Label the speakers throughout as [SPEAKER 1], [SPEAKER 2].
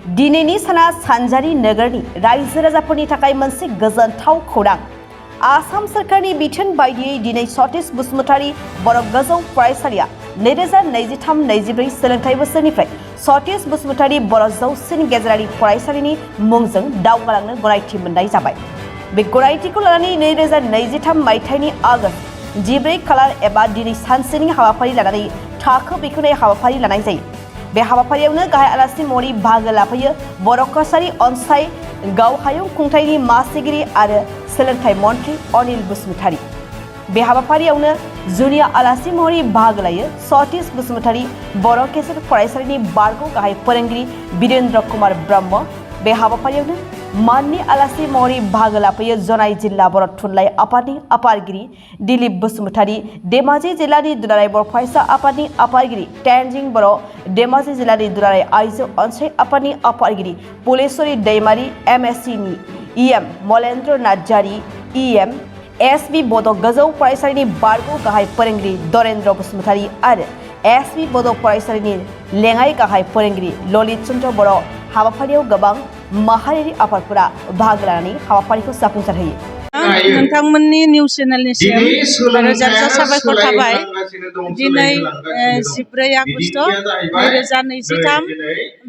[SPEAKER 1] दिनैनि साना सानजारि नोगोरनि रायजो राजाफोरनि थाखाय मोनसे गोजोनथाव खौरां। आसाम सोरखारनि बिथोन बायदियै दिनै सतीश बसुमतारी बर' गोजौ फरायसालिया 2023-24 सोलोंथाइ बोसोरनिफ्राय सतीश बसुमतारी बर' जौसिन गेजेरारि फरायसालिनि मुंजों दावगालांनो गनायथि मोननाय जाबाय। बे गनायथिखौ लानानै 2023 मायथाइनि आगष्ट 14 खालार एबा दिनै सानसेनि हाबाफारि लानानै थाखो बेखेवनाय हाबाफारि लानाय जायो। बे हाबाफारियावनो गाहाय आलासि महरै बाहागो लाफैयो बर' कसारी अनसाय गावहायुं खुंथायनि मासिगिरि आरो सोलोंथाइ मन्थ्रि अनिल बसुमतारी। बे हाबाफारियावनो जुनिया आलासि महरै बाहागो लायो सतीश बसुमतारी बर' गेजेर फरायसालिनि बारग' गाहाय फोरोंगिरि बिरेन्द्र कुमार ब्रह्म। बे हाबाफारियावनो माननि आलासि महरै बाहागो लाफैयो जनाई जिल्ला बर' थुनलाइ आफादनि आफादगिरि दिलीप बसुमतारी, धेमाजि जिल्लानि दुलाराय बर' फरायसा आफादनि आफादगिरि तेनजिं बर', धेमाजि जिल्लानि दुलाराय आइजो अनसाय आफादनि आफादगिरि फुलेश्वरी दैमारी, एमएससिनि इएम मलेन्द्र नार्जारी, इएम एसबि बड' गोजौ फरायसालिनि बारग' गाहाय फोरोंगिरि दरेन्द्र बसुमतारी आरो एसबि बड' फरायसालिनि लेङाइ गाहाय फोरोंगिरि ललित चन्द्र बर'। हाबाफारियाव गोबां माहारियारि आफादफोरा बाहागो लानानै हाबाफारिखौ जाफुंसारहोयो।
[SPEAKER 2] नोंथांमोननि निउस चेनेलनिसिम रोजा रोजा साबायखर थाबाय। दिनै 14 आगष्ट 2023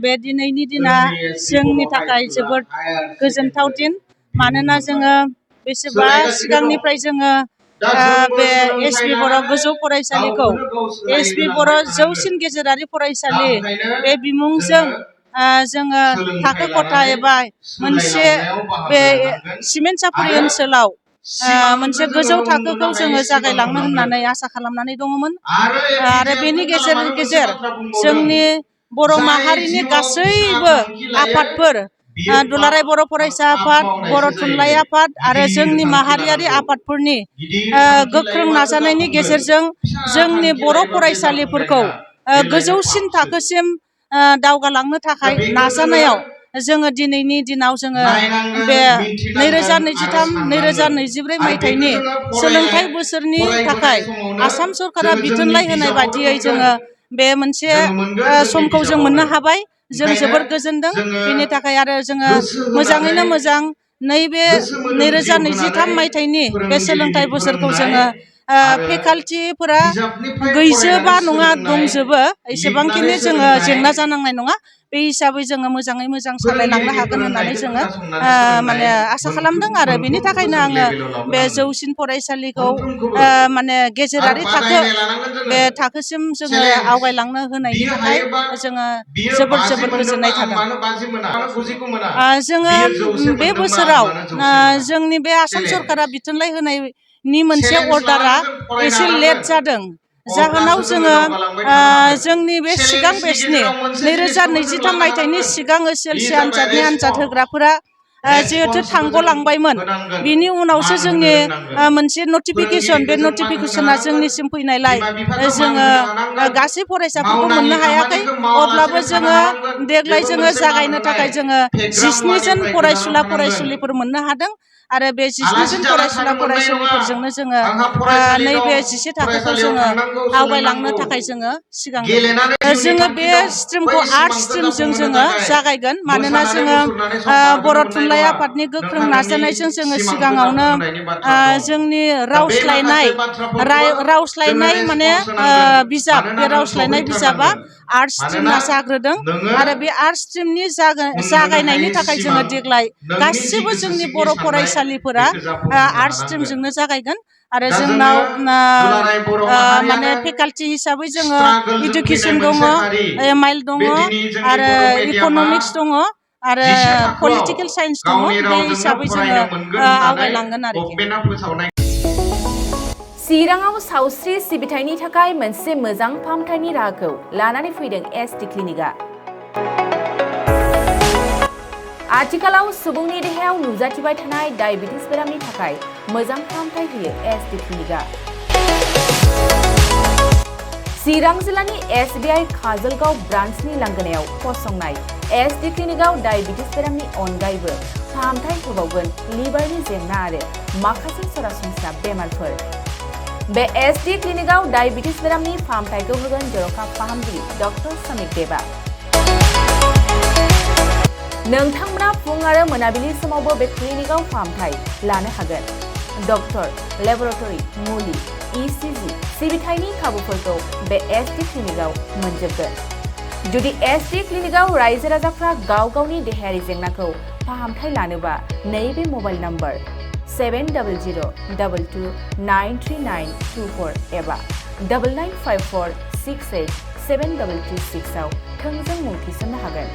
[SPEAKER 2] बे दिनैनि दिना जोंनि थाखाय जोबोद गोजोनथाव दिन। मानोना जोङो बेसेबा सिगांनिफ्राय जोङो बे एसबि बर' गोजौ फरायसालिखौ एसबि बर' जौसिन गेजेरारि फरायसालि बे बिमुंजों जोङो थाखो खथा एबा मोनसे बे सिमेन्ट सापरि ओनसोलाव मोनसे गोजौ थाखोखौ जोङो जागायलांनो होननानै आसा खालामनानै दङमोन। आरो बेनि गेजेर जोंनि बर' माहारिनि गासैबो आफादफोर दुलाराय बर' फरायसा आफाद, बर' थुनलाइ आफाद आरो जोंनि माहारियारि आफादफोरनि गोख्रों नाजानायनि गेजेरजों जोंनि बर' फरायसालिफोरखौ गोजौसिन थाखोसिम दावगालांनो थाखाय नाजानायाव जोङो दिनैनि दिनाव जोङो बे 2023-2024 मायथाइनि सोलोंथाइ बोसोरनि थाखाय आसाम सरकारा बिथोनलाइ होनाय बायदियै जोङो बे मोनसे समखौ जों मोननो हाबाय। जों जोबोर गोजोनदों बेनि थाखाय आरो जोङो मोजाङैनो मोजां नैबे 2023 मायथाइनि बे सोलोंथाइ बोसोरखौ जोङो फेकाल्टिफोरा गैजोबा नङा दंजोबो, एसेबांखिनि जोङो जेंना जानांनाय नङा। बे हिसाबै जोङो मोजाङै मोजां सालायलांनो हागोन होननानै जोङो माने आसा खालामदों। आरो बेनि थाखायनो आङो बे जौसिन फरायसालिखौ माने गेजेरारि बे थाखोसिम जोङो आवगायलांनो होनायनि थाखाय जोङो जोबोर गोजोननाय थादों। जोङो बे बोसोराव जोंनि बे आसाम सरकारा बिथोनलाइ होनायनि मोनसे अर्डारा एसे लेट जादों। जाहोनाव जोङो जोंनि बे सिगां बेचनि 2023 मायथाइनि सिगां एसएलसि आनजादनि आनजाद होग्राफोरा जिहेथु थांग'लांबायमोन, बिनि उनावसो जोंनि मोनसे नटिफिकेसन, बे नटिफिकेसना जोंनिसिम फैनायलाय जोङो गासै फरायसाफोरखौ मोननो हायाखै। अब्लाबो जोङो देग्लाय जोङो जागायनो थाखाय जोङो 17 जन फरायसुला फरायसुलिफोर मोननो हादों। आरो बे 17 जन फरायसुला फरायसुलिफोरजोंनो जोङो नैबे 11 थाखोखौ जोङो आवगायलांनो थाखाय जोङो सिगांदों। जोङो बे स्ट्रिमखौ आर्ट्स स्ट्रिमजों जोङो जागायगोन। मानोना जोङो बर' थुनलाइ आफादनि गोख्रों नाजानायजों जोङो सिगाङावनो जोंनि रावस्लायनाय माने बिजाब, बे रावस्लायनाय बिजाबा आर्ट्स स्ट्रिमना जाग्रोदों। आरो बे आर्ट्स स्ट्रिमनि जागायनायनि थाखाय जोङो देग्लाय गासिबो जोंनि बर' फरायसालिफोरा आर्ट्स स्ट्रिमजोंनो जागायगोन। आरो जोंनाव माने फेकाल्टि हिसाबै जोङो इडुकेसन दङ, एमआइएल दङ, आरो इक'नमिक्स दङ, आरो पलिटिकेल साइन्स दङ। बे हिसाबै जोङो आवगायलांगोन आरोखि।
[SPEAKER 3] चिराङाव सावस्रि सिबिथायनि थाखाय मोनसे मोजां फाहामथायनि राहाखौ लानानै फैदों एसडि क्लिनिकआ। आथिखालाव सुबुंनि देहायाव नुजाथिबाय थानाय डायबिटिस बेरामनि थाखाय मोजां फाहामथाय होयो एसडि क्लिनिकआ। चिरां जिल्लानि एसबिआइ काजलगाव ब्रान्चनि लांगोनायाव फसंनाय एसडि क्लिनिकआव डायबिटिस बेरामनि अनगायैबो फाहामथाय होबावगोन लिभारनि जेंना आरो माखासे सरासनस्रा बेमारफोर। बे एसडि क्लिनिकआव डायबिटिस बेरामनि फाहामथायखौ होगोन जर'खा फाहामगिरि डक्टर समिक देबा। नोंथांमोना फुं आरो मोनाबिलि समावबो बे क्लिनिकआव फाहामथाय लानो हागोन। डक्टर, लेबरेटरि, मुलि, ECG सिबिथायनि खाबुफोरखौ बे SD क्लिनिकआव मोनजोबगोन। जुदि SD क्लिनिकआव रायजो राजाफ्रा गाव गावनि देहायारि जेंनाखौ फाहामथाय लानोबा नैबे मबाइल नम्बर 7002293924 एबा 9954687226 आव थोंजों मुं थिसननो हागोन।